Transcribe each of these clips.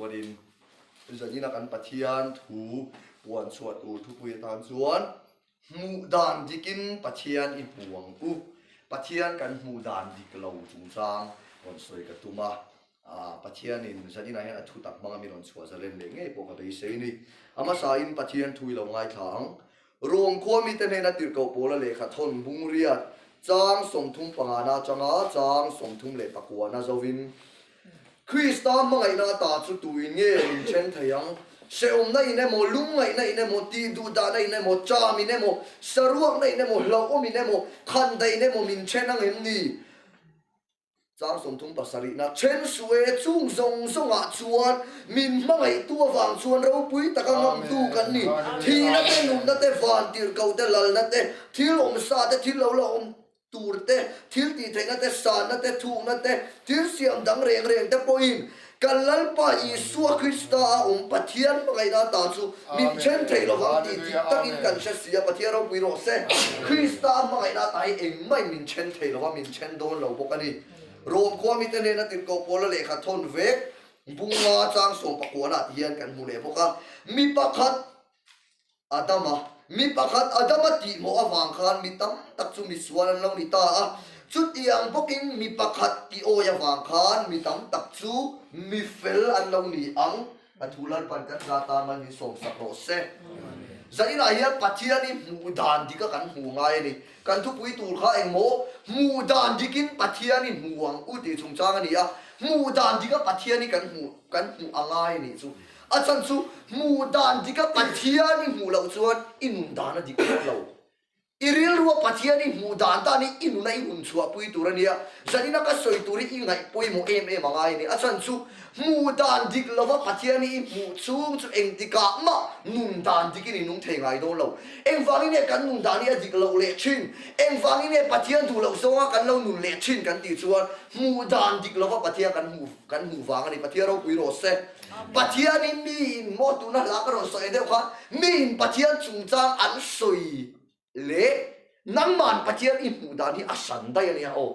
Chuanin zanina kan Pathian thu puan chhuah tur thupui atan chuan hmuh dan dikin Pathian i hmu ang u. Pathian kan hmuh dan dik lo chungchang rawn sawi ka tum a. Pathianin zaninah hian a thu tak hmanga min rawn chhuah zalen leh ngei pawh ka beisei a ni. A hmasain Pathian thu i lo ngaithla ang. Rom khua mite hnena tirhkoh pawla lehkha thawn bungriat chang 35 na atanga chang 39 na zovin, Krista hmangaihna ata chu tuin nge min then thei ang? Hrehawmna in emaw, lungngaihna in emaw, tihduhdahna in emaw, cham in emaw, saruakna in emaw, hlauhawm in emaw, khandaih in emaw min then ang em ni? Chang 37 na then suh e, chung zawng zawngah chuan min hmangaihtu avang chuan ropui taka ngamtu kan ni. Thihna te, nunna te, van tirhkoh te, lalna te, thil awmsa te, thil lo la awm tur te, thil tihtheihna te, sanna te, thukna te, thil siam dang reng reng te pawhin kan Lalpa Isua Krista a awm Pathian hmangaihna ata chu min then thei lovang tih dik takin kan hre si a, Pathian ropui rawh se. Krista a hmangaihna ata hi engmah min then thei lova, min then dawn lo bawk a ni. Rom khua mite hnena tirhkoh Paula lehkha thawn vek bunga chang 19 ah ti hian kan hmu leh bawk a, mi pakhat Adama, mi pakhat Adama tihmawh avang khan mi tam tak chu misual an lo ni ta a, chutiang bawkin mi pakhat tih awi avang khan mi tam tak chu mi fel an lo ni ang. A thu Lalpan kan za tan mal min sawmsak rawh se. Zainah hian Pathian hi hmuh dan dika kan hmuh ngai a ni. Kan thupui tur kha engmaw hmuh dan dikin Pathian hi hmu ang u tih chungchang a ni a, hmuh dan dika Pathian hi kan hmuh kan hmuh a ngai a nih chu. A chhan chu hmuh dan dika Pathian i hmuh loh chuan i nun dan a dik dawn lo. I rilrua Pathian i hmuh dan dan hi i nuna i nun chhuahpui tur a nia. Zanina ka sawi tur hi i ngaih pawimawh em em a ngai a ni. A chhan chu hmuh dan dik lova Pathian hi i hmuh chhung chu engtikah mah nun dan dikin i nung thei ngai dawn lo. Engvangin nge kan nun dan hi a dik loh leh thin? Engvangin nge Pathian duh loh zawnga kan lo nun leh thin kan tih chuan hmuh dan dik lova Pathian kan hmuh kan hmuh vang a ni. Pathian ropui rawh se. Pathianin miin maw tuna hla ka rawn sawi deuh kha miin Pathian chungchang an sawi leh nangman Pathian i hmuh dan hi a hran daih a nia aw.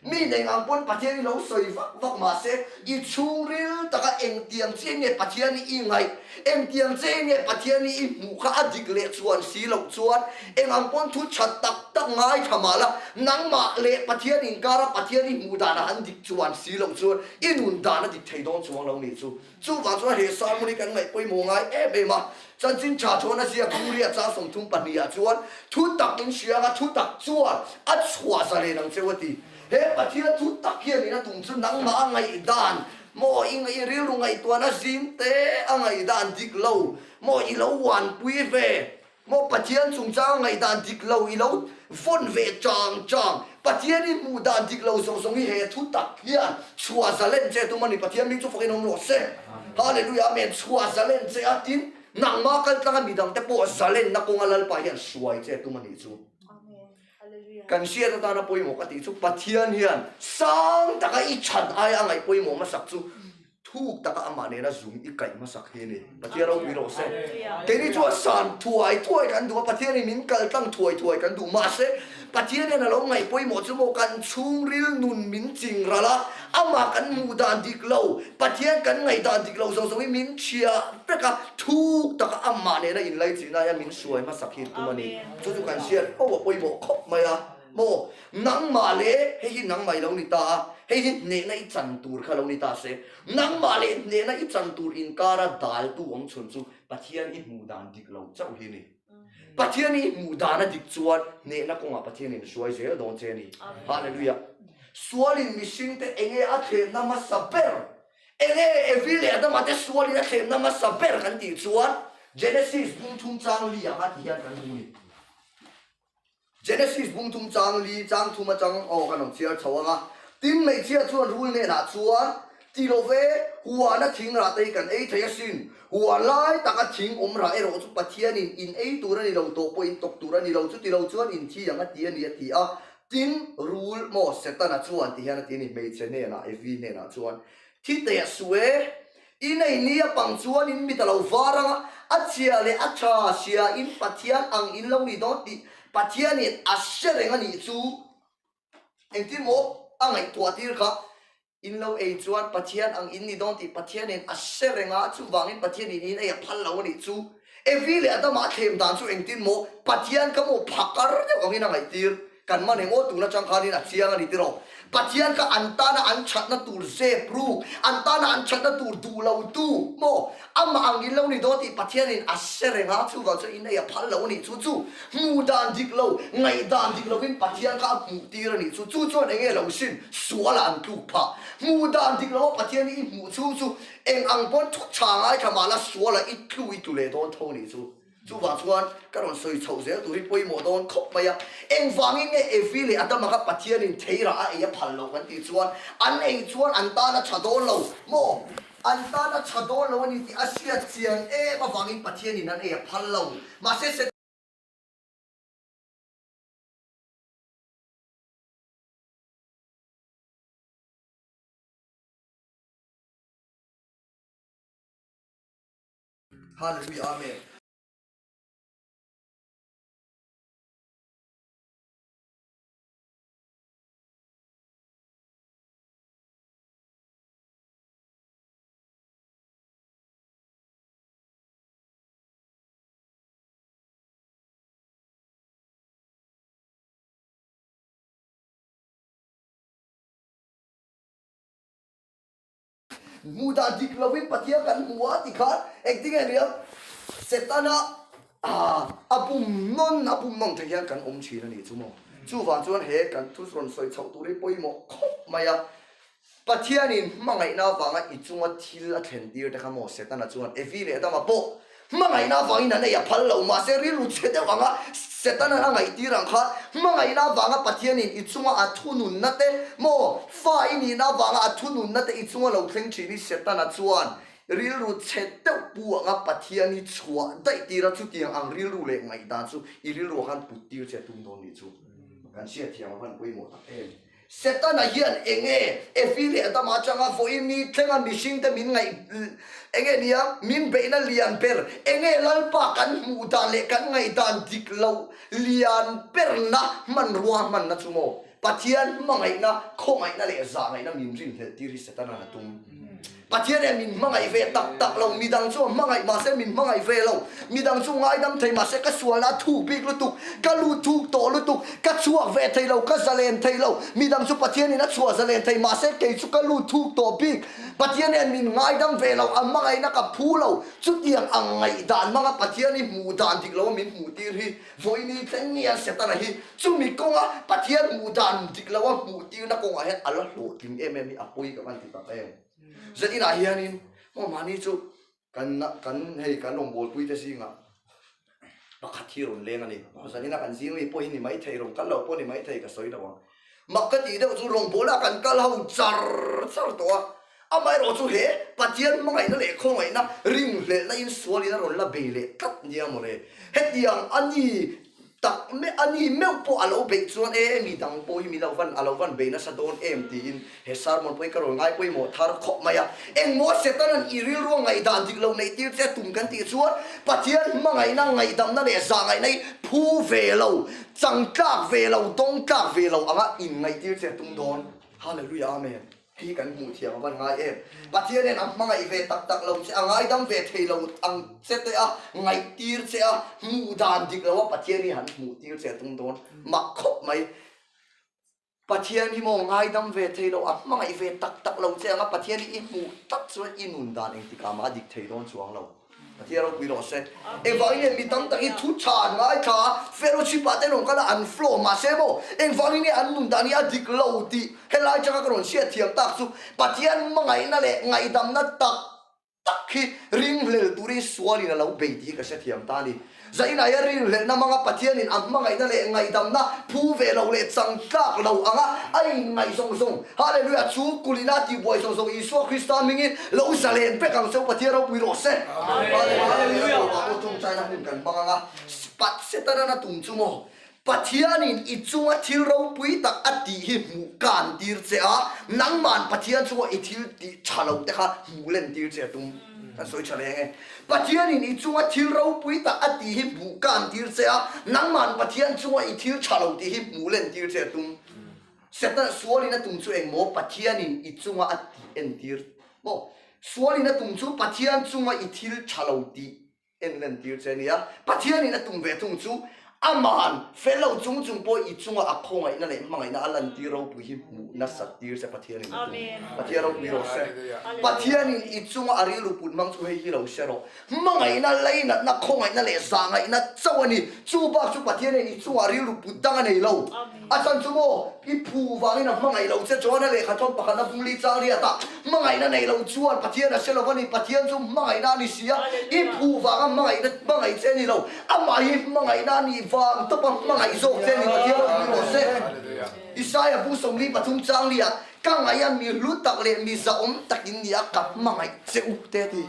Mi nei ang pawn Pathian i lo sawi vak vak mahse i chhungril taka engtiang chiah nge Pathian i ngaih, engtiang chiah nge Pathian i hmuh kha a dik leh chuan si loh chuan eng ang pawn thu tha tak tak ngaithla mah la nangmah leh Pathian inkara Pathian i hmuh danah an dik chuan si loh chuan I nun dan a dik thei dawn chuang lo nih chu. Chuvang chuan he sermon hi kan ngaih pawimawh ngai em em a. Chanchin tha chuan a ziak Luria chang 32 ah chuan thu tak in hria anga thu tak chuan a chhuah zalen ang cheu a ti. He Pathian thu tak hian in a tum chu nangmah a ngaihdan maw i i rilru ngaihtuahna zim te a ngaihdan dik lo maw i lo uanpui ve Maw Pathian chungchang ngaihdan dik lo i lo vawn ve chang chang. Pathian i hmuh dan dik lo zawng zawng hi he thu tak hian chhuah zalen che tum a ni. Pathian hming chu fakin awm rawh se. Hallelujah Amen. Chhuah zalen che a tin nangmah kal tlanga midangte pawh zalenna kawnga Lalpa hian hruai che tum a nih chu. Kan hriat atana pawimawh ka tih chu Pathian hian sang taka i chhan aia a ngaih pawimawh hmasak chu Thuk taka amah nena zung i kaih hmasak hi a ni. Pathian ropui rawh se. Keini chuan san thuai thuai kan duh a, Pathianin min kal tlang thuai thuai kan duh. Mahse, Pathian hian a lo ngaih pawimawh chu maw kan chhungril nun min ching ral a, amah kan hmuh dan dik lo, Pathian kan ngaih dan dik lo zawng zawng hi min chhia vek a, thuk taka amah nena inlaichihna hian min hruai hmasak hi tum a ni. Chu chu kan hriat fo a pawimawh khawp mai a. Maw? Nangmah leh hei hi nangmah i lo ni ta a, hei hi hnehna i chan tur kha lo ni ta se. Nangmah leh hnehna i chan tur inkara daltu awm chhun chu Pathian i hmuh dan dik lo chauh hi a ni. Pathian i hmuh dan a dik chuan hnehna kawngah Pathianin a hruai zel dawn che a ni. Hallelujah! Sualin mihringte enge a thlenna hmasa ber? Enge Evi leh Adama te sualin a thlenna hmasa ber kan tih chuan Genesis bung thum chang li ah kha ti hian kan hmu ni. Genesis bung thum chang li chang thum atang aw kan rawn chhiar chho ang a, tin hmeichhia chuan rul hnenah chuan, Ti lo ve, huana thing rah te hi kan ei thei asin, huan lai taka thing awm rah erawh chu Pathianin in ei tur a ni lo, tawh pawh in tawk tur a ni lo, chuti lo chuan in thi ang a ti a ni a ti a. Tin, rul maw Setana chuan ti hian a ti a ni, hmeichhe hnenah, Evi hnenah chuan, Thi teh suh e, I nei ni a pang chuan in mit a lo var ang a, a chhia leh a tha hria in Pathian ang in lo ni dawn tih Pathianin a hre reng a nih chu. Engtin maw a ngaihtuah tir kha? In lo ei chuan Pathian ang in ni dawn tih Pathianin a hre reng a, chuvangin Pathianin in ei a phal lo a nih chu. Evi leh Adama a thlem dan chu engtin maw Pathian kha maw phakar deuh angin a ngaihtir. Kan man eng aw tun atang khanin a chiang a ni tiraw. Pathian kha an tana an thatna tur zep ruk, an tana an thatna tur duh lo tu maw amah ang in lo ni dawn tih Pathianin a hre reng a, chuvang chuan in ei a phal lo a nih chu. Chu hmuh dan dik lo, ngaihdan dik lovin Pathian kha a hmuh tir a nih chu. Chu chuan enge lo sin? Sualah an tluk phah. Hmuh dan dik lo a Pathian hi i hmuh chhung chu eng ang pawn thu tha ngaithla mah la sualah i tlu i tlu leh dawn tho nih chu. Chuvang chuan ka rawn sawi chhoh zel tur hi pawimawh dawn khawp mai a. Engvangin nge Evi leh Adama kha Pathianin theirah a ei a phal lo kan tih chuan an ei chuan an tan a tha dawn lo maw? An tan a tha dawn lo a ni tih a hriat chiang em avangin Pathianin an ei a phal lo. Mahse Hallelujah Amen. Hmuh dan dik lovin Pathian kan hmu a ti khan engtin nge nia Setana a bum nawn a bum nawn thei hian kan awm thin a nih chu maw. Chuvang chuan he kan thu rawn sawi chhoh tur hi pawimawh khawp mai a. Pathianin hmangaihna avanga i chunga thil a thlen tir te kha maw Setana chuan Evi leh Adama pawh Hmangaihna avangin an ei a phal lo, mahse rilru chhe deuh anga Setana'n a ngaihtir ang kha hmangaihna avanga Pathianin i chunga a thununna te maw fa i nihna avanga a thununna te i chunga lo thleng thin hi Setana chuan rilru chhe deuh pu anga Pathian hi chhuah daih tir a, chutiang ang rilru leh ngaihdan chu i rilruah khan put tir che a tum dawn nih chu kan hriatthiam a van pawimawh tak em. Setana hian enge Evi leh Adama atanga vawiin ni thlenga mihringte min ngaih enge nia min beihna lian ber enge Lalpa kan hmuh dan leh kan ngaihdan dik lo lian berna hmanrua hmanna chu maw Pathian hmangaihna khawngaihna leh zahngaihna min rinhlelh tir hi Setana'n a tum. Pathian hian min hmangaih ve tak tak lo, midang chu a hmangaih mahse min hmangaih ve lo, midang chu ngaidam thei mahse ka sualna a thuk bik lutuk, ka lut thuk tawh lutuk, ka chhuak ve thei lo, ka zalen thei lo, midang chu Pathianin a chhuah zalen thei mahse kei chu ka lut thuk tawh bik, Pathian hian min ngaidam ve lo, a hmangaihna ka phu lo, chutiang ang ngaihdan hmanga Pathian hi hmuh dan dik lo a min hmuh tir hi vawiin thleng nge a Setana hi chumi kawnga Pathian hmuh dan dik lo a hmuh tirna kawngah hian a la hlawhtling em em hi a pawi ka van ti tak em. Zaninah hianin maw mahni chu kan kan hei kan rawngbawlpui te zingah pakhat hi rawn leng a ni. Zanina kan zing mi pawh hi ni maithei rawn kal lo pawh ni maithei ka sawi lo ang. Mak ka tih deuh chu rawngbawlah kan kal ho char char tawh a, amaherawh chu he Pathian hmangaihna leh khawngaihna ringhlelhna in sualin a rawn la bei leh tlat nia mawle. Hetiang a ni Tak meuh a ni meuh pawh a lo beih chuan e mi dang pawh hi mi lo van a lo van bei nasa dawn em tiin he sermon pawh hi ka rawn ngai pawimawh thar khawp mai a. Engmaw Setanan i rilrua ngaihdan dik lo neih tir che tum kan tih chuan Pathian hmangaihna ngaihdamna leh zahngaihna hi phu ve lo, chang tlak ve lo, dawng tlak ve lo anga inngaih tir che tum dawn. Hallelujah Amen. Hi kan hmuh thiam a van ngai em. Pathian hian a hmangaih ve tak tak lo che, a ngaidam ve thei lo ang che te a, ngaihtir che a, hmuh dan dik lo a Pathian hi han hmuh tir che a tum dawn mak khawp mai. Pathian hi maw ngaidam ve thei lo, a hmangaih ve tak tak lo che ang a, Pathian hi i hmuh tak chuan i nun dan engtikah mah a dik thei dawn chuang lo. Pathian ropui rawh se. Engvangin nge mi tam tak hi thu tha an ngaithla a, fellowship ah te an rawn kal a, an flow mahse maw engvangin nge an nun dan hi a dik lo tih helai atanga ka rawn hriat thiam tak chu Pathian hmangaihna leh ngaihdamna tak tak hi ringhlel turin sualin a lo bei tih hi ka hrethiam ta a ni. Zainah hian rinhlelhna hmanga Pathianin a hmangaihna leh ngaihdamna phu ve lo leh chang tlak lo anga a inngaih zawng zawng, Hallelujah, chu kulina a tihbuai zawng zawng Isua Krista hmingin lo zalen vek ang che u, Pathian ropui rawh se. Hallelujah, Aw tawngtaina hun kan hmang anga Pat Setana na tum chu maw? Pathianin i chunga thil ropui tak a tih hi hmuh kan tir che a, nangman Pathian chunga i thil tih tha lo te kha hmuh len tir che a tum. Kan sawi tha reng e. Pathianin i chunga thil ropui tak a tih hi hmuh kan tir che a, nangman Pathian chunga i thil tha lo tih hi hmuh len tir che a tum. Setana sualin a tum chu eng maw? Pathianin i chunga a tih entir maw? Sualin a tum chu Pathian chunga i thil tha lo tih en lentir che a nia. Pathianin a tum ve thung chu Aman fel lo chung chung pawh i chunga a khawngaihna leh hmangaihna a lantir ropui hi hmuh nasat tir che Pathianin a tum. Pathian ropui rawh se. Pathianin i chunga a rilru put hmang chu hei hi lo hre rawh. Hmangaihna, leinatna, khawngaihna leh zahngaihna chauh a ni. Chu bak chu Pathianin i chungah rilru put dang a nei lo. A chan chu maw, i phu vangin a hmangaih lo che chuan a lehkha thawn pakhatna bungli chang riatah hmangaihna nei lo chuan Pathian a hre lo a ni. Pathian chu hmangaihna a ni si a, i phu vanga hmangaihna hmangaih che a ni lo. Amah hi hmangaihna a nih vang tawpa hmangaih zawk che a ni. Pathian ropui rawh se. Isaia bu 43 chang liah, Ka ngaih a mi hlu tak leh mi zahawm takin ni a, ka hmangaih che u te a ti.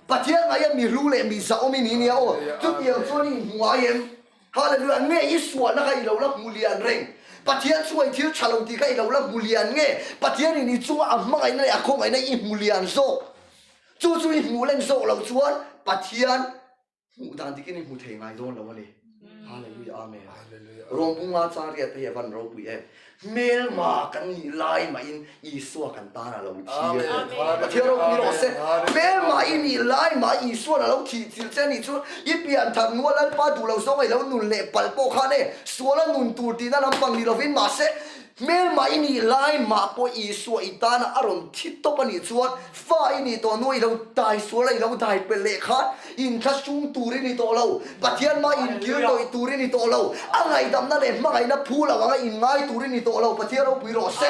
Pathian ngaih a mi hlu leh mi zahawm i ni nia aw, chutiang chuan i inhmu ngai em? Hallelujah, nge i sualna kha i lo la hmu lian reng? Pathian chunga i thil tha lo tih kha i lo la hmu lian nge? Pathianin i chunga a hmangaihna leh a khawngaihna i hmu lian zawk? Chu chu i hmuh len zawk loh chuan Pathian Hmuh dan dikin i hmu thei ngai dawn lo a ni. Hallelujah Amen. Rawng bunga chang riat te hi a van ropui em. Hmelma kan nih lai mahin Isua kan tan a lo thi a ni. Pathian ropui rawh se. Hmelma i nih lai mah Isuan a lo thih chilh che a nih chu i pian thar hnua Lalpa duh lo zawng a i lo nun leh palh pawh khan e suala nun tur tihna lampang ni lovin mahse Hmelmah i nih lai mah pawh Isua i tana a rawn thi tawp a nih chuan fa i nih tawh hnuah i lo dai sual a, i lo dai pelh leh khan inthlahrung tur i ni tawh lo, Pathian mah inkil tawih tur i ni tawh lo, a ngaihdamna leh hmangaihna phu lo anga inngai tur i ni tawh lo, Pathian ropui rawh se.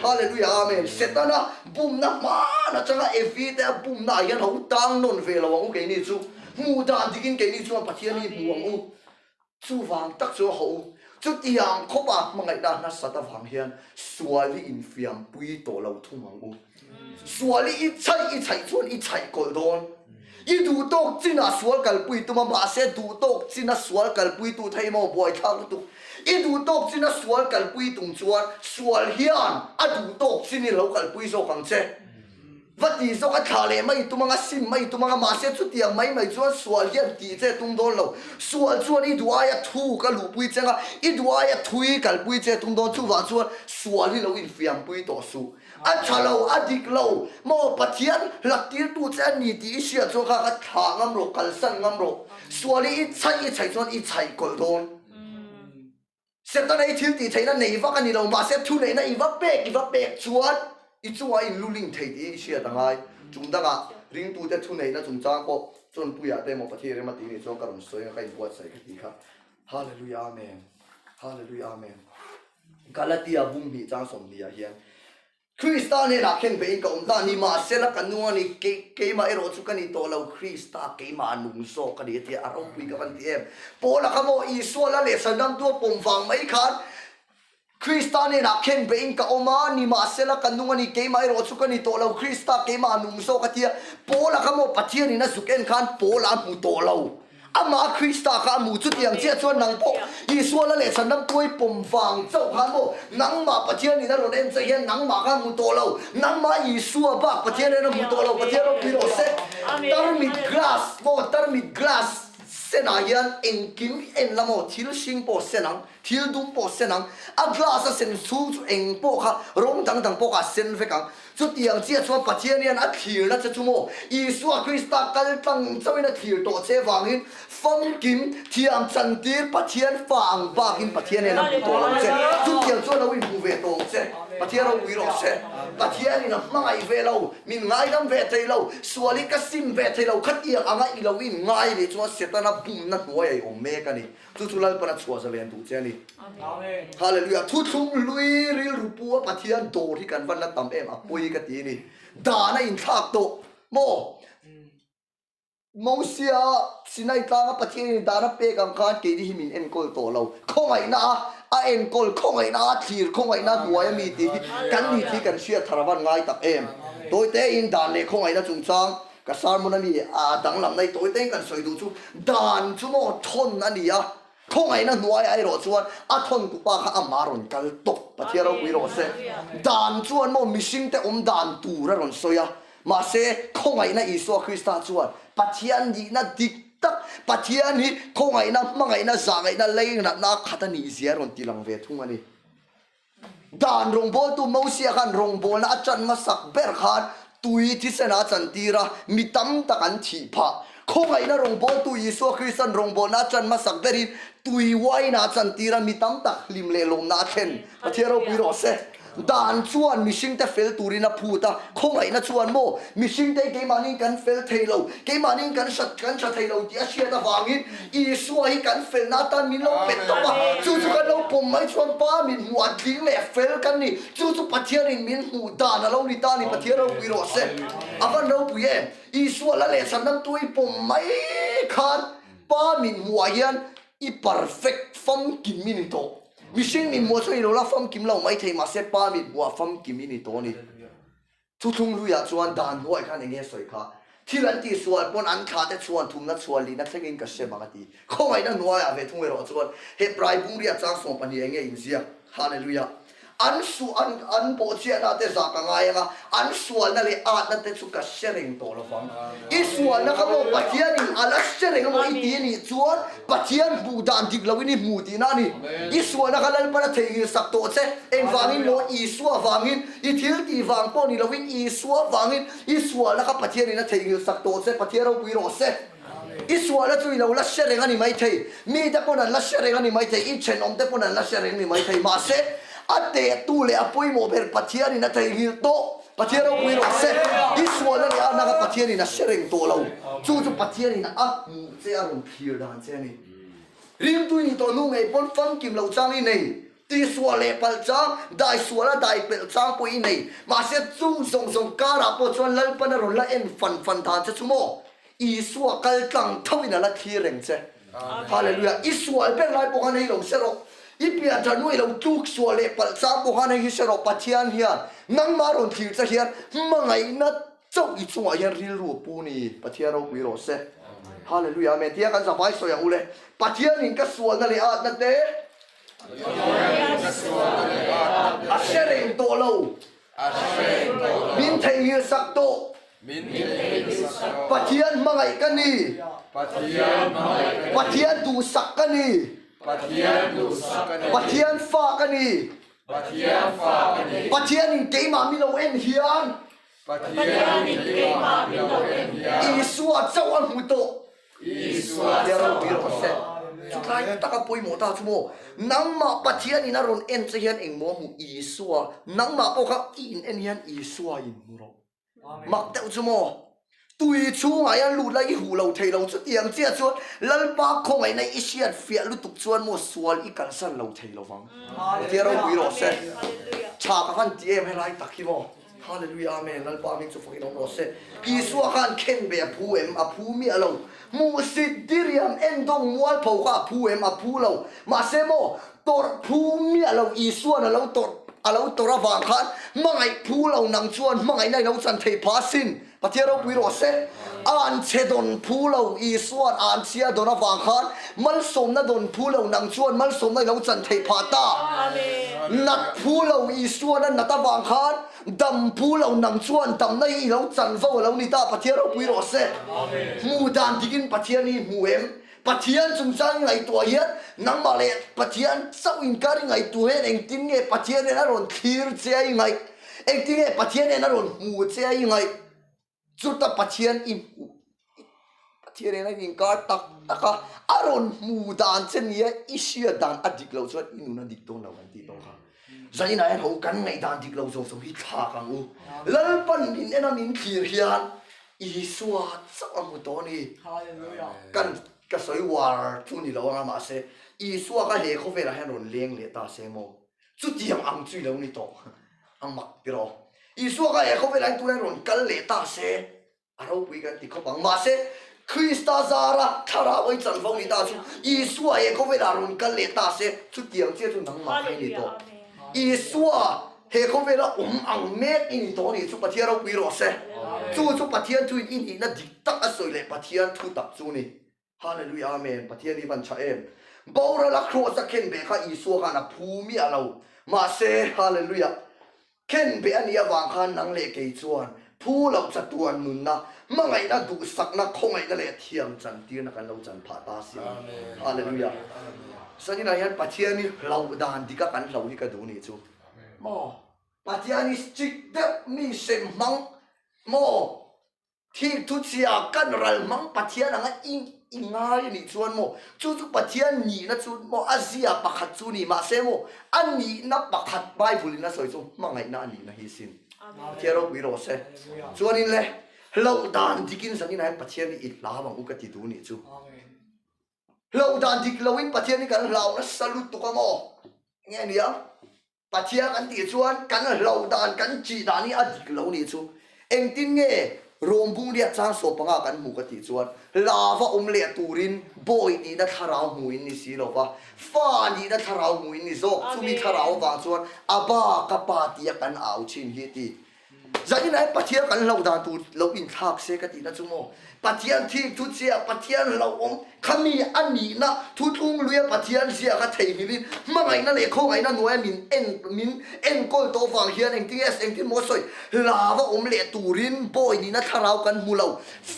Hallelujah Amen. Setana bumna hman atanga Evi te a bumna ah hian ho tang nawn ve lo ang u keini chu. Hmuh dan dikin keini chuan Pathian hi hmu ang u. Chuvang tak chu a hawh u. Chutiang khawpa hmangaihna nasat avang hian sual hi infiampui tawh lo thung ang u. Sual hi i chhaih i chhaih chuan i chhaih kawlh dawn. I duh tawk chinah sual kalpui tum a, mahse duh tawk china sual kalpui tu thei maw buaithlak lutuk. I duh tawk china sual kalpui tum chuan sual hian a duh tawk chin i lo kalpui zawk ang che. Va tih zawk a thlah leh mai tum anga, sim mai tum anga, mahse chutiang mai mai chuan sual hian tih che tum dawn lo. Sual chuan i duh aia thu ka luhpui che anga, i duh aia thui kalpui che tum dawn, chuvang chuan sual hi lo infiampui tawh suh. A tha lo, a dik lo, maw Pathian hlaktirtu che a ni tih i hriat chuan kha kha thlah ngam rawh, kalsan ngam rawh. Sual hi i chhaih i chhaih chuan i chhaih kawlh dawn. Setana i thil tih theihna nei vak a ni lo, mahse thuneihna i va pek i va pek chuan i chungah inluling thei tih i hriat a ngai. Chung dangah ringtute thuneihna chungchang pawh Chawnpuiah te emaw Pathian rem a tih nih chuan ka rawn sawi anga ka inbuatsaih ka tih kha. Hallelujah Amen. Hallelujah Amen. Galatia bung hnih chang 20 ah hian Krista hnenah khen beihin ka awm ta ni, mahsela ka nung a ni, kei, keimah erawh chu ka ni tawh lo, Krista keimah a nung zawk a ni a ti a, a ropui ka van ti em. Paula kha maw Isua la leh Sandamtu a pawm vang mai khan Krista hnenah khen beihin ka awm a, nimahsela ka nung a ni, keimah erawh chu ka ni tawh lo, Krista keimah a nung zawk a ti a. Paula kha maw Pathianin a zuk en khan Paula a hmu tawh lo. Amah Krista kha a mu chutiang chiah chuan nang pawh Isua la leh chhandam tuai pawm vang chauh khan maw nangmah Pathian in a rawn en che hian nangmah kha a hmu tawh lo, nangmah Isua bak Pathian hian a hmu tawh lo, Pathian ropui rawh se. Tarmit glass maw tarmit glass senah hian engkim en la maw thil hring pawh sen ang, thil dum pawh sen ang, a glass a sen chhung chu eng pawh kha rawng dang dang pawh kha a sen vek ang. Chutiang chiah chuan Pathian hian a thlirna che chu maw? Isua Krista kal tlang chauhin a thlir tawh che vangin famkim, thiam chantir Pathian fa ang bakin Pathian hian a hmu tawh lo che. Chutiang chuan lo inhmu ve tawh ang che. Pathian ropui rawh se. Pathianin a hmangaih ve lo, min ngaidam ve thei lo, sual hi ka sim ve thei lo, khatiang anga i lo inngai leh chuan Setana bumna hnuai a i awm mek a ni. Chu chu Lalpan a chhuah zalen duh che a ni. Hallelujah. Thuthlung hlui rilru pu a Pathian dawr hi kan van la tam em a pawi ka ti a ni. Dan a inthlak tawh maw? Mosia Sinai tlanga Pathian in dan a pek ang khan keini hi min enkawl tawh lo. Khawngaihna a a enkawl, khawngaihna a thlir, khawngaihna hnuai a mi tih hi kan ni tih kan hriat thar a van ngai tak em. Tawite in dan leh khawngaihna chungchang Ka sermon a ni a danglam na i tawi teng kan sawi duh chu dan chu maw thawn a ni a, khawngaihna hnuaiah erawh chuan a thawn tu pa kha amah rawn kal tawp, Pathian ropui rawh se. Dan chuan maw mihringte awm dan tur a rawn sawi a, mahse khawngaihna Isua Krista chuan Pathian nihna dik tak, Pathian hi khawngaihna, hmangaihna, zahngaihna, lei natna a khat a nih zia a rawn ti lang ve thung a ni. Dan rawngbawltu Mosia khan rawngbawlna a chan hmasak ber khan tui thisen a chantir a, mi tam tak an thih phah. Khawngaihna rawngbawltu Isua Krista'n rawngbawlna a chan hmasak berin tui wine a chantir a, mi tam tak hlim leh lawmna a thlen. Pathian ropui rawh se. Dan chuan mihringte fel turin a phut a, khawngaihna chuan maw mihringte hi keimahniin kan fel thei lo, keimahniin kan hrat kan tha thei lo tih a hriat avangin Isua hi kan felna atan min lo pe tawp a, chu chu kan lo pawm mai chuan Pa min hmuh a tling leh fel kan ni, chu chu Pathianin min hmuh dan a lo ni ta a ni, Pathian ropui rawh se. A van ropui em? Isua la leh chhan tu i pawm mai khan Pa min hmuhah hian i perfect famkim i ni tawh. Mihring min hmuh chuan i lo la famkim lo mai thei mahse pa mit hmuh ah famkim i ni tawh a ni. Thuthlung hluiah chuan dan hnuai khan enge sawi kha? Thil an tih sual pawn an thla te chhuan thumna chhuan lihna thlengin ka hre bang a ti. Khawngaihna hnuaiah ve thung erawh chuan Hebrai bungriah chang 12 enge inziak? Hallelujah! An su an an bawhchhiahna te zah ka ngai ang a, an sualna leh atna te chu ka hre reng tawh lo vang. I sualna kha maw Pathianin a la hre reng emaw i ti a nih chuan Pathian hmuh dan dik loin i hmu tihna a ni. I sualna kha Lalpan a theihnghilh sak tawh che. Engvangin maw? Isua vangin, i thil tih vang pawh ni loin Isua vangin i sualna kha Pathianin a theihnghilh sak tawh che. Pathian ropui rawh se. I sualna chu i lo la hre reng a ni maithei, mite pawn an la hre reng a ni maithei, i thenawmte pawn an la hre reng a ni maithei. Mahse, a tehtu leh a pawimawh ber Pathianin a theihnghilh tawh. Pathian ropui rawh se. I sualna leh a naka Pathianin a hre reng tawh lo. Chu chu Pathianin a hmuh che, a rawn thlir dan che a ni. Ringtu i nih tawh hnu ngei pawn famkim loh chang i nei. Tihsual leh palh chang, dai suala dai pelh chang pawh i nei. Mahse, chung zawng zawng karah pawh chuan Lalpan a rawn la en fan fan dan che chu maw? Isua kal tlang tho in a la thlir reng che. Hallelujah! I sual ber lai pawh khan hei lo hre rawh. I pian tha hnu i lo tluk sual leh palh chang pawh khan hei hi hre rawh. Pathian hian nangmah rawn thlir che hian hmangaihna chauh i chungah hian rilru a pu ni. Pathian ropui rawh se. Hallelujah! Amen. Tia kan zavai sawi ang u le. Pathianin ka sualna leh atna te a hre reng tawh lo. Min theihnghilh sak tawh. Pathian hmangaih ka ni. Pathian duhsak ka ni. Pathian fa ka ni. Pathianin keimah min lo en hian. Isua chauh a hmu tawh. Isua ropui rawh se. Chutlai taka pawimawh ta chu maw? Nangmah Pathianin a rawn en che hian engmaw a hmuh? Isua. Nangmah pawh kha i in en hian Isua in hmu rawh. Mak deuh chu maw? Tui chhungah hian lut la i huh lo thei lo. Chutiang chiah chuan Lalpa khawngaihna i hriat fiah lutuk chuan maw sual i kalsan lo thei lo vang. Pathian ropui rawh se. Tha ka van ti em helai tak hi maw? Hallelujah Amen Lalpa hming chu fakin awm rawh se. Isua khan khenbe a phu em? A phu miah lo. Hmuhsit diriam endawng mualpho kha a phu em? A phu lo. Mahse maw, tawrh phu miah lo Isua'n a lo tawrh a lo tawrh avang khan hmangaih phu lo nang chuan hmangaihna i lo chan thei pha asin. Pathian ropui rawh se. Anchhe dawn phu lo Isua'n anchhia dawn avang khan malsawmna dawn phu lo nang chuan malsawmna i lo chan theih phah ta. Nat phu lo Isua'n a nat avang khan dam phu lo nang chuan damna hi i lo chan vo a lo ni ta. Pathian ropui rawh se. Hmuh dan dikin Pathian hi hmu em? Pathian chungchang i ngaihtuah hian nangmah leh Pathian chauh inkar i ngaihtuah hian engtin nge Pathian hian a rawn thlir che a i ngaih? Engtin nge Pathian hian a rawn hmu che a i ngaih? Chuta Pathian i hmuh, Pathian hian a inkar tak tak a, a rawn hmu dan che nia i hriat dan a dik loh chuan i nun a dik dawn lo kan tih tawh kha. Zaninah hian ho kan ngaihdan dik lo zawng zawng hi thlak ang u. Lalpan min en a min thlir hian Isua chauh a hmu tawh a ni. Kan ka sawi uar chu ni lo anga mahse Isua kha he khawvelah hian rawn leng leh ta se maw? Chutiang ang chu i lo ni tawh ang mak tiraw? Isua kha he khawvelah hian tunah hian rawn kal leh ta se a ropui kan ti khawp ang. Mahse Krista zara thlarau a i chanvo ni ta chu Isua he khawvelah rawn kal leh ta se chutiang chiah chu nangmah kha i ni tawh. Isua he khawvela awm ang mek i ni tawh a nih chu Pathian ropui rawh se. Chu chu Pathian thuin i nihna dik tak a sawi leh Pathian thu tak chu ni. Hallelujah Amen Pathian hi van tha em. Boral a kraws a khen beh kha Isua khan a phu miah lo. Mahse Hallelujah khen beh a nih avang khan nang leh kei chuan phu loh chatuan nunna, hmangaihna, duhsakna, khawngaihna leh thiam chantirna kan lo chan phah ta si. Hallelujah. Saninah hian Pathian hi hlauh dan dika kan hlo hi ka duh nih chu. Maw? Pathian hi strict deuh mi hrem hmang maw? Thil thu chhia kan ral hmang Pathian anga i i ngai a nih chuan maw? Chu chu Pathian nihna chu maw a zia pakhat chu ni mahse maw a nihna pakhat Bible in a sawi chu hmangaihna a nihna hi sin. Pathian ropui rawh se. Chuanin le hlauh dan dikin zanin ah hian Pathian hi i hlau ang u ka ti duh nih chu. Hlauh dan dik loin Pathian hi kan hlau nasa lutuk a maw? Nge nia? Pathian kan tih chuan kan hlauh dan, kan chih dan hi a dik lo nih chu. Engtin nge Rom bungriat chang sawm panga kan hmuh ka tih chuan lava awm leh turin bawi nihna thlarau hmu in ni si lo va, fa nihna thlarau hmu in ni zawk. Chumi thlarau avang chuan Abba ka pa tia kan au thin hi ti. Zanin ah hian Pathian kan hlauh dan tur lo inthlak se ka tihna chu maw? Pathian thik thu chiah, Pathian hlauhawm khami a nihna thutlung luia Pathian zia kha theihnghilhin hmangaihna leh khawngaihna hnuaia min en min enkawl tawh vang hian engtin nge engtin maw sawi hlava awm leh turin bawi nihna thlarau kan hmu lo,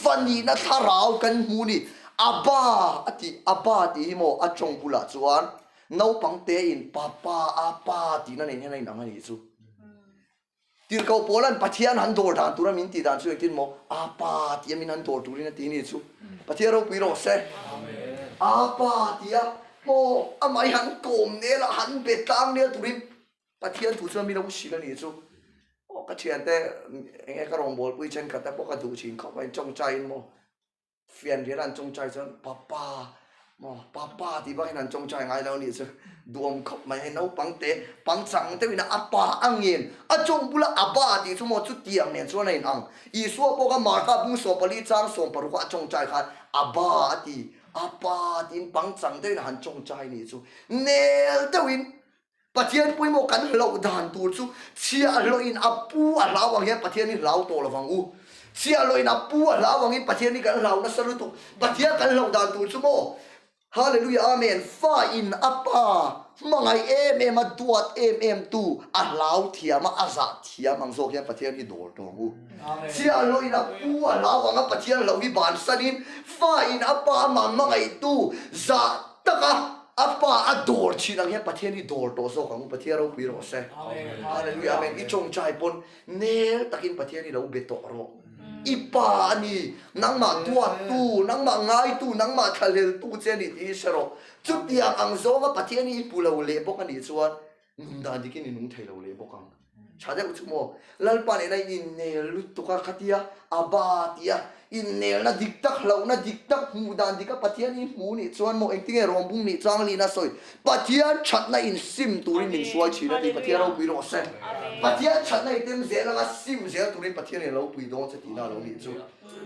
fa nihna thlarau kan hmu ni. Abba a tih Abba tih hi maw a tawng bulah chuan naupang tein papa apa tihna nen hian a inang a nih chu. Tirhkoh Paula'n Pathian han dawr dan tura min tih dan chu engtin maw? Apa tia min han dawr turin a ti ni chu. Pathian ropui rawh se. Apa tia maw amah hi han kawm nel a, han be tlang nel turin Pathian thu chuan min lo hrilh a ni chu. Aw ka thiante enge ka rawngbawlpui thenkhat te pawh ka duh thin khawp mai, tawngtaiin maw Fianrial an tawngtai chuan Papa maw Papa tih bak hian an tawngtai ngai lo a nih chu. Duam khawp mai hei naupang te pangchang deuhin a pa a ngen a tawng bula a ba tih chu maw chutiang nen chuan a in ang. Isua pawh kha Marka bung 14 chang 16 a tawngtai khan a ba a ti a pa tiin pangchang deuhin a han tawngtai a nih chu. Nel deuhin Pathian pawimawh kan hlauh dan tur chu chhiahhlawhin a pu a hlau ang hian Pathian hi hlau tawh lovang u. Chhiahhlawhin a pu a hlau angin Pathian hi kan hlau nasa lutuk. Pathian kan hlauh dan tur chu maw? Hallelujah Amen. Fa in a pa hmangaih em em a duat em em tu a hlau thiam a a zah thiam ang zawk hian Pathian hi dawr tawh ang u. Chhiahhlawhin a pu a hlau ang a Pathian hlauh hi bansanin fa in a pa amah hmangaihtu zah taka A pa a dawr thin ang hian Pathian hi dawr tawh zawk ang u, Pathian ropui rawh se. Hallelujah Amen. I tawngtai pawn nel takin Pathian hi lo be tawh rawh. I pa a ni, nangmah tuattu, nangmah ngaitu, nangmah thlahleltu che a ni tih hi hre rawh. Chutiang ang zawnga Pathian hi i hmu lo leh bawk a nih chuan Nung dan dikin i nung thei lo leh bawk ang. Tha deuh chu maw? Lalpa nena i innel lutuk a khatia a ba tia innelna dik tak, hlauhna dik tak, hmuh dan dika Pathian i hmu nih chuan maw engtinge rawngbung nih chang lin a sawi Pathian thatna in sim turin min hruai thin a ti Pathian ropui rawh se. Pathian thatna i tem zel anga sim zel turin Pathian in a lo pui dawn che tihna a lo nih chu.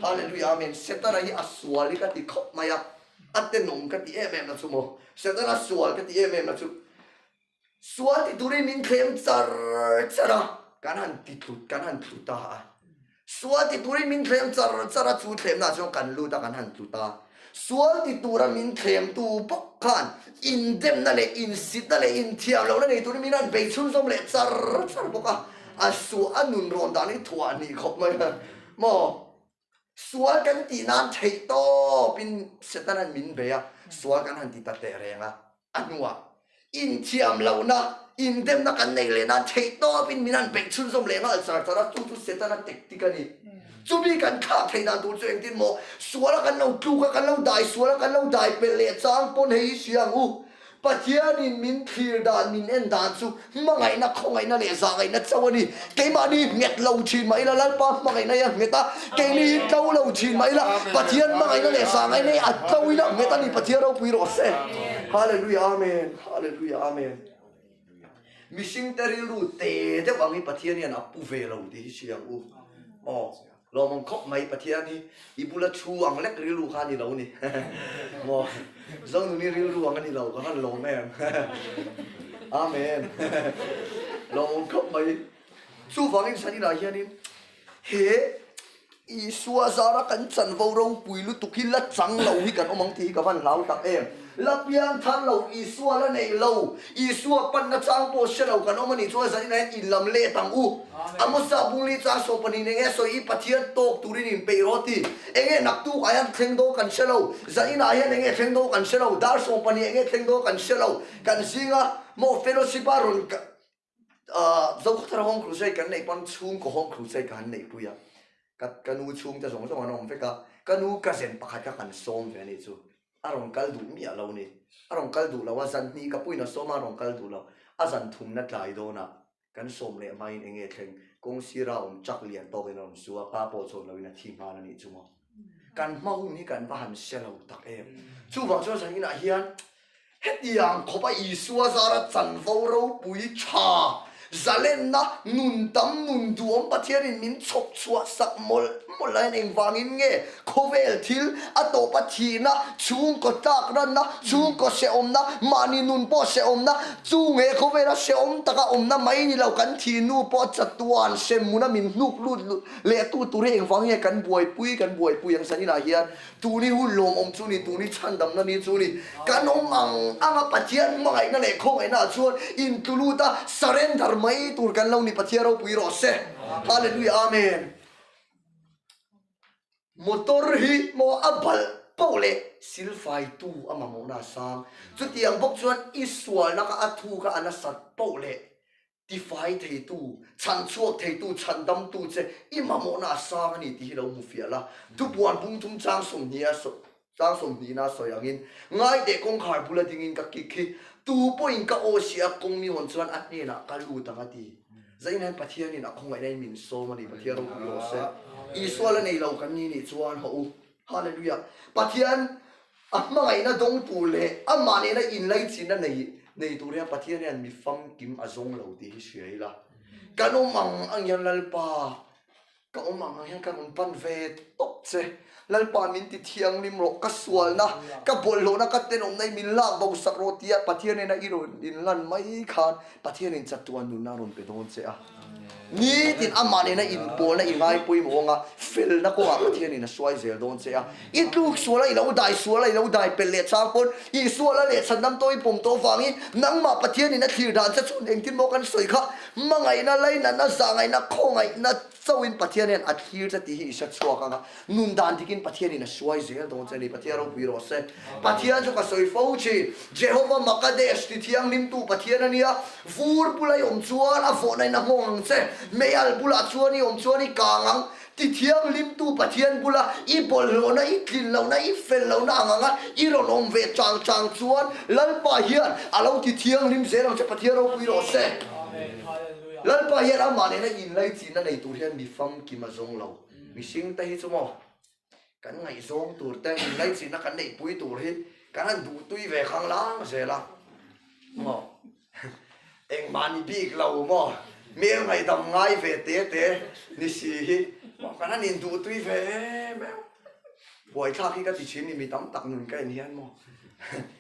Hallelujah Amen. Setana hi a sual hi ka ti khawp mai a, a tenawm ka ti em em na chu maw? Setana sual ka ti em em na chu. Sual ti turin min thlem char char a, kan han ti tlut, kan han tlu ta a. Sual ti turin min thlem char char a, chu thlemna chuan kan lut a, kan han tlu ta. Sual ti tura min thlemtu bawk khan indemna leh insitna leh inthiamlohna nei turin min han bei chhunzawm leh char char bawk a. A suah a nun rawn dan hi thuah hnih khawp mai a maw? Sual kan tih nan theih tawpin Setana'n min bei a, sual kan han ti ta teh reng a. A hnuah inthiam lohna, indemna kan neih leh nan theih tawpin min han beih chhunzawm leh nghal char char a, chu chu Setana tactic a ni. Chumi kan thlak theih dan tur chu engtin maw? Suala kan lo tluk a, kan lo dai sual a, kan lo dai pelh leh chang pawn hei hi hria ang u. Pathianin min thlir dan, min en dan chu hmangaihna, khawngaihna leh zahngaihna chauh a ni. Keimahni nghet lo thin mah ila Lalpa hmangaihna hi a nghet a, keini hi tlo lo thin mah ila Pathian hmangaihna leh zahngaihna hi a tlo in a nghet a ni. Pathian ropui rawh se. Hallelujah Amen. Hallelujah Amen. Mihringte rilru te deuh ang hi Pathian hian a pu ve lo tih hi hria ang u. Aw. Lawmawm khawp mai Pathian hi i bula thu ang lek rilru kha a ni lo ni maw Zonuni rilru ang a ni lo ka han lawm em Amen Lawmawm khawp mai chuvangin Sanila hianin he Isua zara kan chanvo ropui lutuk hi la chang lo hi kan awm ang tih hi ka van hlau tak em. La piang thar lo, Isua la neih lo, Isua panna chang pawh hre lo kan awm a nih chuan zanin ah hian in lam let ang u. Amosa bungli chang 12 enge sawi i Pathian tawk turin in peih rawh ti. Enge naktuk ah hian thleng dawn kan hre lo, zanin ah hian enge thleng dawn kan hre lo, dar 12 enge thleng dawn kan hre lo, kan zinga maw fellowship a rawn. Zokhawthar Home Crusade kan neih pawn chhungkaw Home Crusade ka han neihpui a, ka ka nu chhungte zawng zawng an awm vek a, ka nu cousin pakhat kha kan sawm ve a nih chu. A rawn kal duh miah lo ni. A rawn kal duh lo a, zan hnih ka puiin a sawm a, a rawn kal duh lo. A zan thumna tlai dawnah kan sawm leh hmain eng nge thleng? Kawng sira awm truck lian tawkin a rawn su a, pa pawh chawn loin a thi nghal a nih chu maw. Kan hma hun hi kan va han hre lo tak em. Chuvang chuan zan inah hian Hetiang khawpa Isua zara chanvo ropui tha, zalenna, nun tam, nun duhawm Pathianin min chhawp chhuah sak mawlh mawlh laiin engvangin nge khawvel thil a tawpa thihna, chhungkaw tlak ranna, chhungkaw hrehawmna, mahni nun pawh hrehawmna, chung he khawvela hrehawm taka awmna mai ni lo kan thih nu pawh chatuan hremhmuna min hnuk lut lehtu tur hi engvangin nge kan buaipui kan buaipui ang saninah hian Tuni hun lawmawm chu ni, tuni chhandamna ni chu ni. Kan awm ang ang a, Pathian hmangaihna leh khawngaihna ah chuan intlu lut a, surrender mai tur kan lo ni, Pathian ropui rawh se. Hallelujah Amen. Motor hi maw a balh poh leh silfaitu a mamawhna a sang. Chutiang bawk chuan i sualna kha a thu kha a nasat poh leh Tifai theitu, chhanchhuak theitu, chhandamtu che i mamawhna a sang a ni tih hi lo hmu fiah la. Thupuan bungthum chang sawmhnih a chang sawmhnihna a sawi angin, Ngaiteh kawngkhar bula dingin ka kik hi, tu pawhin ka aw si a kawng mi hawn chuan a hnenah ka lut ang a ti. Zain hian Pathianin a khawngaihna in min sawm a ni, Pathian ropui rawh se. Isua la nei lo kan ni nih chuan haw u. Hallelujah. Pathian A hmangaihna dawng tur leh amah nena inlaichinna nei nei tur hian Pathian hian mi famkim a zawng lo tih hi hria ila. Kan awm ang ang hian Lalpa, ka awm ang ang hian ka rawn pan ve tawp che. Lalpa min ti thianghlim rawh, ka sualna, ka bawlhhlawhna, ka tenawmna hi min lak bo sak rawh tia Pathian nena i rawn inlan mai khan Pathianin chatuan nunna a rawn pe dawn che a. Nitin amah nena inpawlna i ngai pawimawh anga felna kawngah Pathianin a hruai zel dawn che a. I tluk sual a, i lo dai sual a, i lo dai pelh leh chang pawn i sual a leh chhandam tawh i pawm tawh avangin nangmah Pathianin a thlir dan che chuan engtin maw kan sawi kha hmangaihna, lainatna, zahngaihna, khawngaihna chauhin Pathian hian a thlir che tih hi i hre chhuak anga nun dan dikin Pathianin a hruai zel dawn che a ni. Pathian ropui rawh se. Pathian chu ka sawi fo thin. Jehova Makadesh ti thianghlimtu Pathian a nia. Vur bula i awm chuan a vawhna in a nghawng ang che. Meial bulah chuan i awm chuan i kang ang. Ti thianghlimtu Pathian bula i bawlhhlawhna, i tlin lohna, i fel lohna ang anga i rawn awm ve chang chang chuan Lalpa hian a lo ti thianghlim zel ang che Pathian ropui rawh se. Lalpa hian amah nena inlaichinna nei tur hian mi famkim a zawng lo. Mihring te hi chu maw kan ngaihzawng tur te inlaichinna kan neihpui tur hi kan han duhtui ve khang lang zel a maw. Engmah ni bik lo maw hmel ngaihdam ngai ve te te ni si hi maw kan han induhtui ve em em. Buaithlak hi ka ti thin ni mi tam tak nun ka en hian maw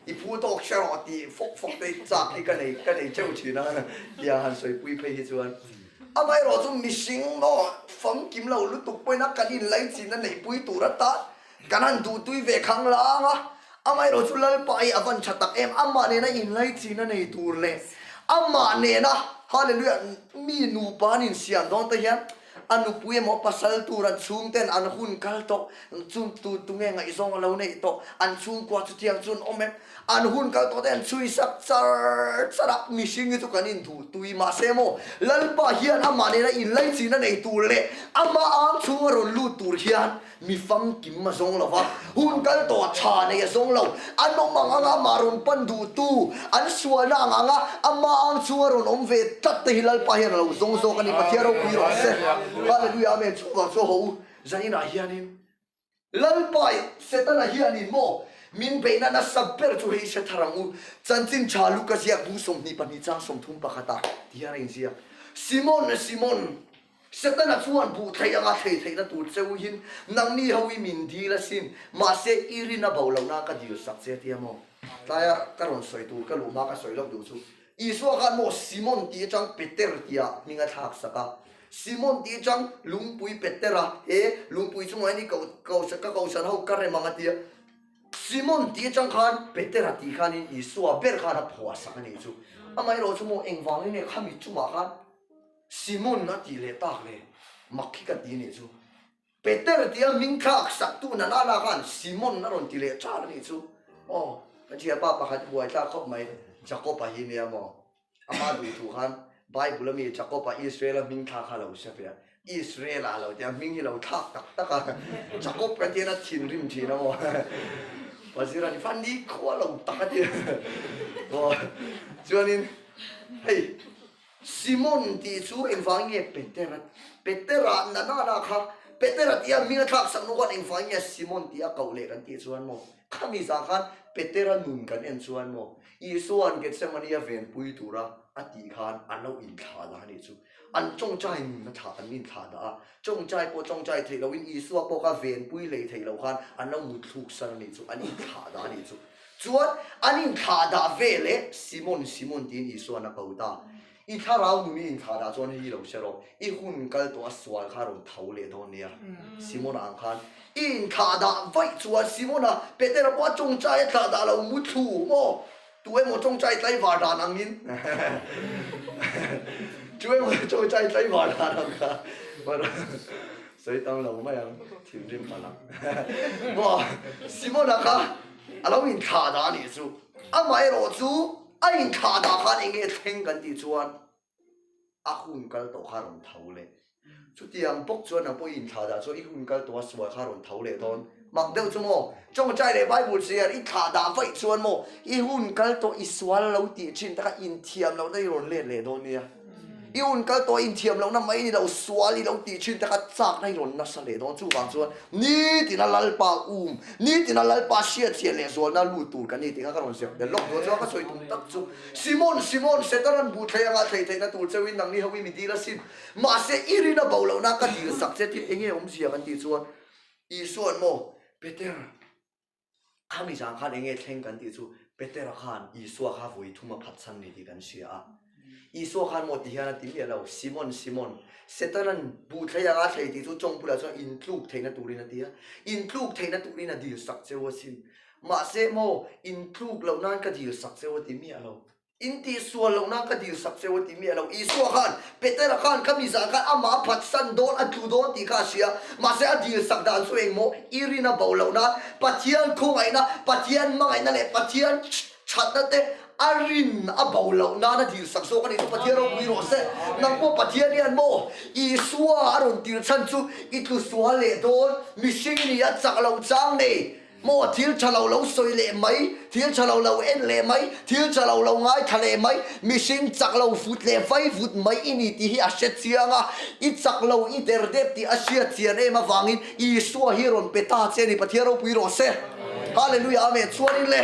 i phu tawk hre rawh tih fawk fawk te chak hi ka nei ka nei teuh thin a tiang han sawipui phei hi chuan. Amaherawh chu mihring maw famkim lo lutuk pawhin a kan inlaichinna neihpui tur atan kan han duhtui ve khang lang a, amaherawh chu Lalpa hi a van tha tak em, amah nena inlaichinna nei tur leh amah nena Hallelujah mi nupa an insiam dawn te hian a nupui emaw pasal tur an chhungten an hun kal tawh chu tu tunge ngaihzawng a lo neih tawh an chhungkua chutiang chu an awm em an hun kal tawh te an chhui sak char char a mihring hi chu kan induhtui mahse maw Lalpa hian amah nena inlaichinna nei tur leh amah ang chhunga rawn lut tur hian Mi famkim a zawng lo va, hun kal tawh tha nei a zawng lo. An awm ang anga amah rawn pan duhtu, an sualna ang anga amah ang chunga rawn awm ve tlat te hi Lalpa hian a lo zawng zawk a ni. Pathian ropui rawh se. Hallelujah Amen. Chhungah chu haw u zaninah hianin Lalpa i Setana hianin maw min beihna nasa ber chu hei hre thar ang u. Chanchin tha Luka ziak bung 22 chang 31 ah ti hian a inziak. Simon, Simon, Setana chuan buh theih anga thlei theihna tur cheuhin nangni ho hi min dil asin, mahse i rin a bo lohna ka dil sak che tia maw? Tlaia ka rawn sawi tur ka luh hma ka sawi loh duh chu Isua khan maw Simon tih atang Peter tia hming a thlak sak a, Simon tih atang lungpui Petera he lungpui chungah hian i ko ko ka kohhran ho ka rem ang a tia, Simon tih atang khan Petera tih khanin Isua ber khan a phuah sak a nih chu. Amaherawhchu maw engvangin nge khami chungah khan Simon a tih leh tak le, mak hi ka ti nih chu. Peter tia hming thlak sak tu na nana khan Simon a rawn ti leh ṭan a nih chu. Aw, kan thianpa pakhat buai thlak khawp mai, Jacob-a hi nia maw? Ama duh thu khan Bible ami Jacob-a Israel-a hming thla kha lo hre ve a, Israel-a lo tia hming hi lo thlak tak tak a, Jacob ka tian a thinrim thin a maw? Pazira ni fa nikhua lo tak a ti maw? Chuanin hei Simon tih chu engvang nge Petera Petera na na na kha Petera tia hming a thlak sak nu khan engvang nge Simon tih a koh leh kan tih chuan maw? Khami zah khan Petera nun kan en chuan maw Isua'n Gethsemane a venpui tura a tih khan an lo inthlah dah a nih chu. An tawngtai nun a thlah an inthlah dah a, tawngtai pawh tawngtai theih loin Isua pawh kha venpui lei theih loh khan an lo mutthluk san a nih chu, an inthlah dah a nih chu. Chuan an inthlah dah veleh Simon, Simon tiin Isua'n a ko ta. I thlarau nun i inthlah dah chuan hei hi lo hre rawh, i hun kal tawh a sual kha rawn tho leh dawn nia. Simona ang khan i inthlah dah vaih chuan Simona, Petera pawh a tawngtai a thlah dah lo muthlu maw? Tu emaw tawngtai tlaivar dan angin Tu emaw tawngtai tlaivar dan ang kha sawi tam lo mai ang, thinrim palh ang. Maw Simona kha a lo inthlah dah a nih chu. Amaherawh chu a inthlah dah khan eng nge thleng kan tih chuan a hun kal tawh kha a rawn tho leh. Chutiang bawk chuan nang pawh i inthlah dah chuan i hun kal tawh a sual kha a rawn tho leh dawn. Mak deuh chu maw? Tawngtai leh Bible chhiar i thlah dah vaih chuan maw i hun kal tawh i sual lo tih thin taka inthiam lohna i rawn let leh dawn nia. I hun kal tawh inthiam lohna mai ni lo sual i lo tih thin taka chakna i rawn nasa leh dawn. Chuvang chuan nitina Lalpa um, nitina Lalpa hriatchhiah leh zualna lut tur kan ni tih kha ka rawn ziak tel lawk dawn chuan ka sawi tum tak chu Simon, Simon, Setaran buh thlei anga thlei theihna tur cheuhin nangni ho i mi dil asin. Mahse i rin a bo lohna ka dil sak che tih enge awmzia kan tih chuan Isua'n maw Peter, Khami zan khan enge thleng kan tih chu Petera khan Isua kha vawi thum a phat chhan ni tih kan hria a. Isua khan maw ti hian a ti miah lo, Simon, Simon, Setanan buh thlei anga thlei tih chu tawng bulah chuan intluk theihna turin a ti a, intluk theihna turin a dil sak cheu asin. Mahse maw intluk loh nan ka dil sak cheu a ti miah lo. In tih sual loh nan ka dil sak cheu a ti miah lo. Isua khan, Petera khan ka mizah khan amah a phatsan dawn, a tlu dawn tih kha a hria. Mahse a dil sak dan chu engmaw? I rin a bo loh nan Pathian khawngaihna, Pathian hmangaihna leh Pathian thatna te a rin a bo loh nan a dil sak zawk a nih chu. Pathian ropui rawh se. Nang pawh Pathian hian maw Isua a rawn tir chhan chu i tlu sual leh dawn, mihring i ni a chak lo chang nei. Maw thil tha lo lo sawi leh mai, thil tha lo lo en leh mai, thil tha lo lo ngaithla leh mai, mihring chak lo vut leh vai vut mai i ni tih hi a hre chiang a, i chak lo i der dep tih a hriat chian em avangin Isua hi rawn pe ta che a ni, Pathian ropui rawh se. Hallelujah Amen. Chuanin le,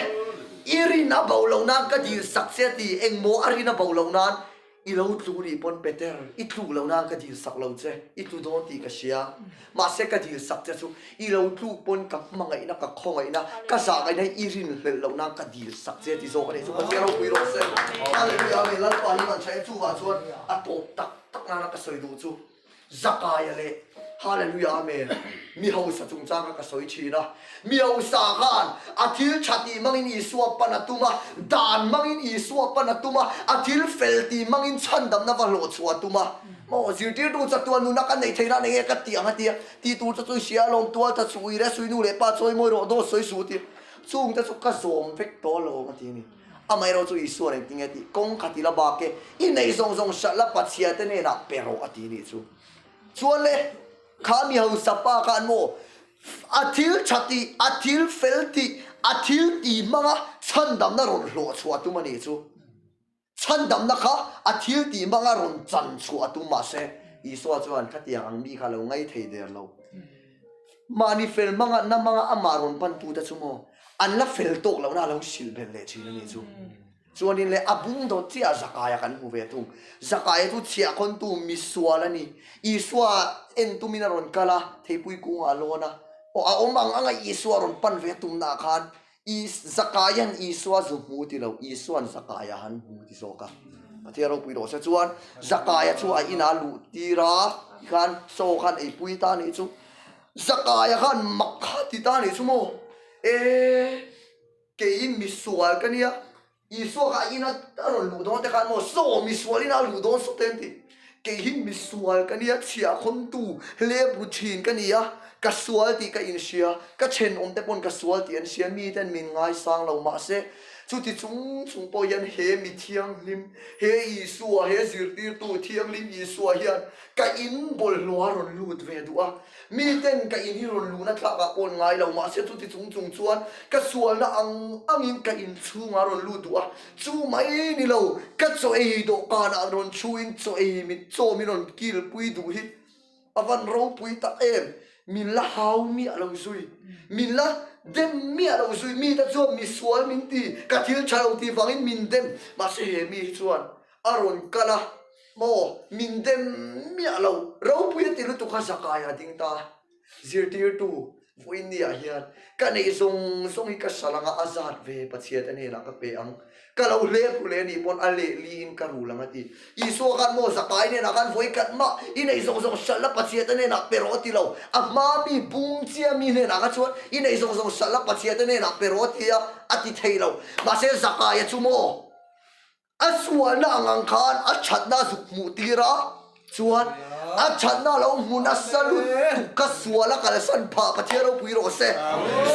i rin a bo loh nan ka dil sak che a ti, engmaw a rin a bo loh nan? I lo tlu nih pawn Peter, i tluk lo nan ka dil sak lo che, i tlu dawn tih ka hria. Mahse ka dil sak che chu i lo tluk pawn ka hmangaihna, ka khawngaihna, ka zahngaihna hi i rinhlelh loh nan ka dil sak che ti zawk a nih chu. Pathian ropui rawh se. Hallelujah Amen. Lalpa hi man tha em chuvah chuan a tawp tak tak nana ka sawi duh chu. Zakaia leh Hallelujah Amen mi hausa chungchang kha ka sawi thin a. Mi hausa khan a thil tha tih hmangin Isua pan a tum a, dan hmangin Isua pan a tum a, a thil fel tih hmangin chhandamna va hlawh chhuah a tum a. Maw zirtirtu chatuan nuna ka neih theihna eng nge ka tih ang a tia, tih tur chu chu i hria alawm, tual tha suh ire sui nu leh pa chawi mawi rawh daw sawi suh tih chungte chu ka zawm vek tawh alawm a ti a ni. Amaherawh chu Isua nen tinge tih kawng khat ila bak e, i neih zawng zawng hriat la Pathian te hnenah pe rawh a ti nih chu. Chuan le, kha mi hausa pa khan maw a thil tha tih, a thil fel tih, a thil ti hmanga chhandamna rawn hlawh chhuah a tum a nih chu. Chhandamna kha a thil tih hmanga rawn chan chhuah a tum mahse Isua chuan khatiang ang mi kha a lo ngai thei der lo. Mahni fel hmanga na hmanga amah rawn pantute chu maw an la fel tawk lohna a lo hrilh belh leh thin a nih chu. Chuanin le a bung dawt chiah Zakaia kan hmu ve thung. Zakaia chu chhiahkhawntu misual a ni. Isua en tumin a rawn kal a, theipui kungah a lawn a. Aw a awm ang anga Isua rawn pan ve tumnaah khan Zakaia'n Isua zu hmu ti lo, Isua'n Zakaia han hmu ti zawk a. Pathian ropui rawh se chuan Zakaia chu a inah luh tir a, tikhan chaw khan eipui ta a nih chu. Zakaia khan mak kha ti ta a nih chu maw? E, kei misual ka nia, Isua kha a ina a rawn luh dawn te khan maw saw misual ina a luh dawn sawt em tih. Kei hi misual ka nia, chhiahkhawntu hlep ru thin ka ni a, ka sual tih ka inhria, ka thenawm te pawn ka sual tih an hria, miten min ngaisang lo mahse. Chuti chung chung pawh hian he mi thianghlim, he Isua, he zirtirtu thianghlim Isua hian ka in bawlhhlawh a rawn lut ve duh a. Miten ka in hi rawn luhna thlakah pawh an ngai lo, mahse chuti chung chung chuan ka sualna ang angin ka in chhungah a rawn lut duh a. Chu mai ni lo, ka chaw ei dawhkanah an rawn chhuin chaw ei mit chaw min rawn kilpui duh hi A van ropui tak em! Min la hau miah lo zui, min la dem miah lo zui. Mite chuan mi sual min ti, ka thil tha lo tih vangin min dem. Mahse he mi hi chuan a rawn kal a, maw min dem miah lo. Ropui a ti lutuk a zakai a ding ta. Zirtirtu vawiin ni ah hian ka neih zawng zawng hi ka sal anga a zat ve Pathian te hnenah ka pe ang. Ka lo hlep ru leh a nih pawn a lehli in ka rul ang a ti. Isua khan maw Zakai hnenah khan vawi khat mah i neih zawng zawng hralh la Pathian te hnenah pe rawh a ti lo. A hma mi bung chia mi hnenah kha chuan i neih zawng zawng hralh la Pathian te hnenah pe rawh a ti a, a ti thei lo. Mahse Zakaia chu maw a sualna ang ang khan a thatna a zuk hmuh tir a, chuan a thatna a lo hmu nasa lutuk ka sual a kalsan phah Pathian ropui rawh se.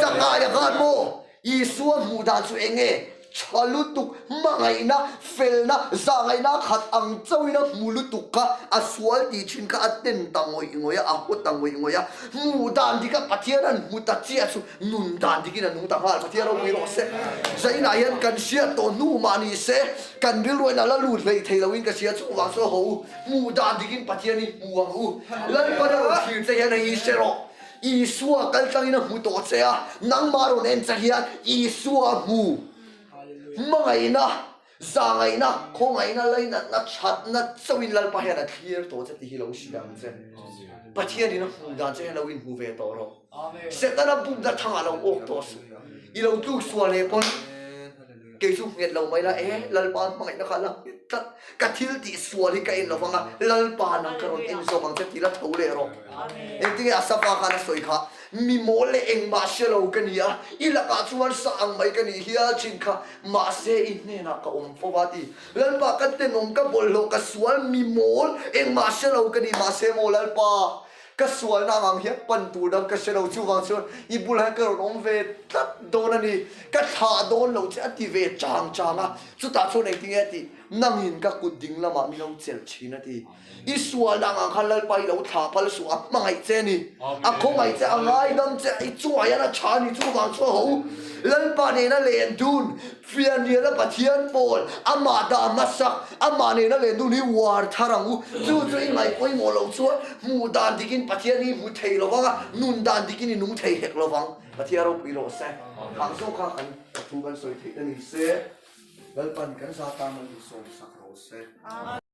Zakaia khan maw Isua hmuh dan chu eng nge? Tha lutuk, hmangaihna, felna, zahngaihna a khat ang chauhin a hmu lutuk kha a sual tih thin kha a ten ta ngawih ngawih a, a haw ta ngawih ngawih a. Hmuh dan dika Pathian an hmu ta chiah chu nun dan dikin a nung ta nghal. Pathian ropui rawh se. Zainah hian kan hriat tawh hnu mah ni se, kan rilruain a la lut hleih thei loin ka hria chuvang chu a haw u. Hmuh dan dikin Pathian hi hmu ang u. Lalpan a rawn thlir che hian hei hi hre rawh. Isua kal tlangin a hmu tawh che a, nangmah rawn en che hian Isua a hmu. Hmangaihna, zahngaihna, khawngaihna, lainatna, thatna chauhin Lalpa hian a thlir tawh che tih hi lo hria ang che. Pathianin a hmuh dan che hian lo inhmu ve tawh rawh. Setana bumna thangah lo awk tawh suh. I lo tluk sual leh pawn kei chu nghet lo mai la, e Lalpa hmangaihna kha la nghet tlat, ka thil tih sual hi ka en lo vang a, Lalpa nang ka rawn en zawk ang che ti la tho leh rawh. Engtinge Asafa khan a sawi kha, Mi mawl leh engmah hre lo ka ni a, i lakah chuan sa ang mai ka nih hial thin kha, mahse i hnenah ka awm fo va ti. Lalpa ka tenawm, ka bawlhhlawh, ka sual, mi mawl, engmah hre lo ka ni, mahse maw Lalpa, Ka sualna ang ang hian pan tur dang ka hre lo, chuvang chuan i bulah hian ka rawn awm ve tlat dawn a ni, ka thlah dawn lo che a ti ve chang chang a, chutah chuan engtinge a tih, nangin ka kut ding lamah min lo chelh thin a ti. I sualna ang ang khan Lalpa i lo thlah phal suh, a hmangaih che a ni, a khawngaih che, a ngaidam che, i chungah hian a tha a ni, chuvang chuan ho Lalpa nena len dun, Fianriala Pathian pawl, amah dah hmasak, amah nena len dun hi uar thar ang u. Chu chu i ngaih pawimawh loh chuan hmuh dan dikin Pathian hi hmu thei lo vang a, nun dan dikin i nung thei hek lo vang. Pathian ropui rawh se. Ang zawk kha kan thu kan sawi theih a ni se, Lalpan kan zat tan a insawmsak rawh se.